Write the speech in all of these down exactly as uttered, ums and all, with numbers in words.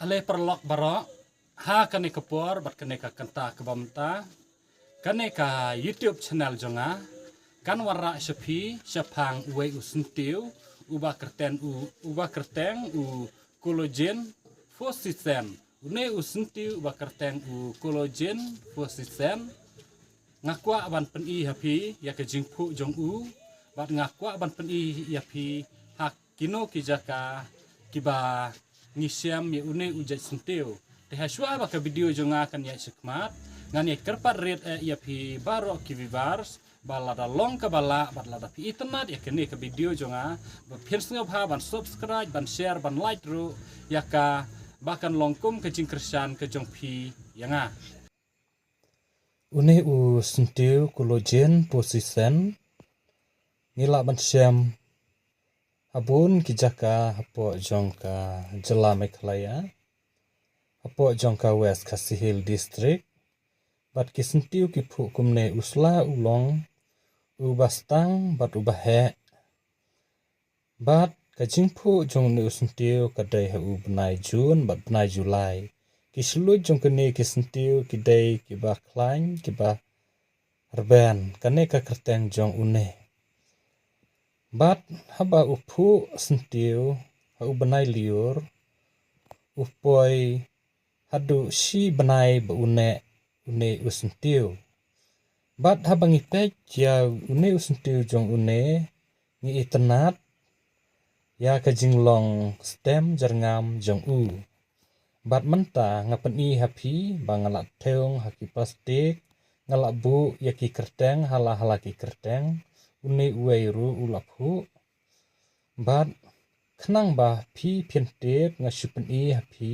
Ale paralok baroh, ha kane ka por bad kane ka kynta kaba mynta, kane ka YouTube channel jong nga kan wanrah sha phi shaphang uwei u syntiew uba kyrteng u uba kyrteng u Collagen Phosicin. Une u syntiew uba kyrteng u Collagen Phosicin, nga kwah ban pyni ha phi ïa ka jingphuh jong u, bad nga kwah ban pyni ïa phi ha kino ki jaka kiba ngi shem ïa une u jait syntiew. Te ha shuwa ba ka video jong nga kan ïaid shakhmat, ngan ïa kyrpad rit eh ïa phi baroh ki viewers ba lada long kaba lah bad lada phi itynnad ïa kane ka video jong nga, ba phin sngewbha ban subscribe, ban share, ban like ruh ïa ka, ba kan long kum ka jingkyrshan ka jong phi ïa nga. Une u syntiew Collagen Phosicin ngi lah ban shem ha bun ki jaka hapoh jong ka jylla Meghalaya, hapoh jong ka West Khasi Hills District. Bad ki syntiew ki phuh kumne u sla u long uba stang bad uba heh. Bad ka jingphuh jong une u syntiew ka dei ha u bnai June bad bnai July. Ki shluit jong kine ki syntiew ki dei kiba khlaiñ kiba rben, kane ka kyrteng jong une. Bad haba u phuh syntiew ha u bnai Lyoor, u poi haduh shi bnai ba u neh une u syntiew. Bad haba ngi peit ïa une u syntiew jong une, ngi itynnad ïa ka jinglong stem jyrngam jong u. Bad mynta nga pyni ha phi ba nga la thew ha ki plastik, nga la buh ïa ki kyrteng ha la ha la ki kyrteng, une uwei ruh u la phuh. Bad khnang ba phi phin tip, nga shu pyni ha phi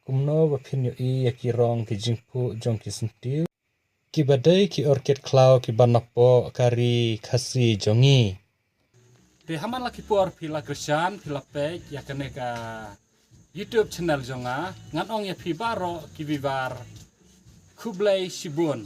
kumno ba phin ïohi ïa ki rong ki jingphuh jong ki syntiew, kiba dei ki orchid khlaw kiba napoh ka ri Khasi jong ngi. Te ha man la ki por phi la kyrshan, phi la peit ïa kane ka YouTube channel jong nga, ngan ong ïa phi baroh ki viewers, khublei shibun.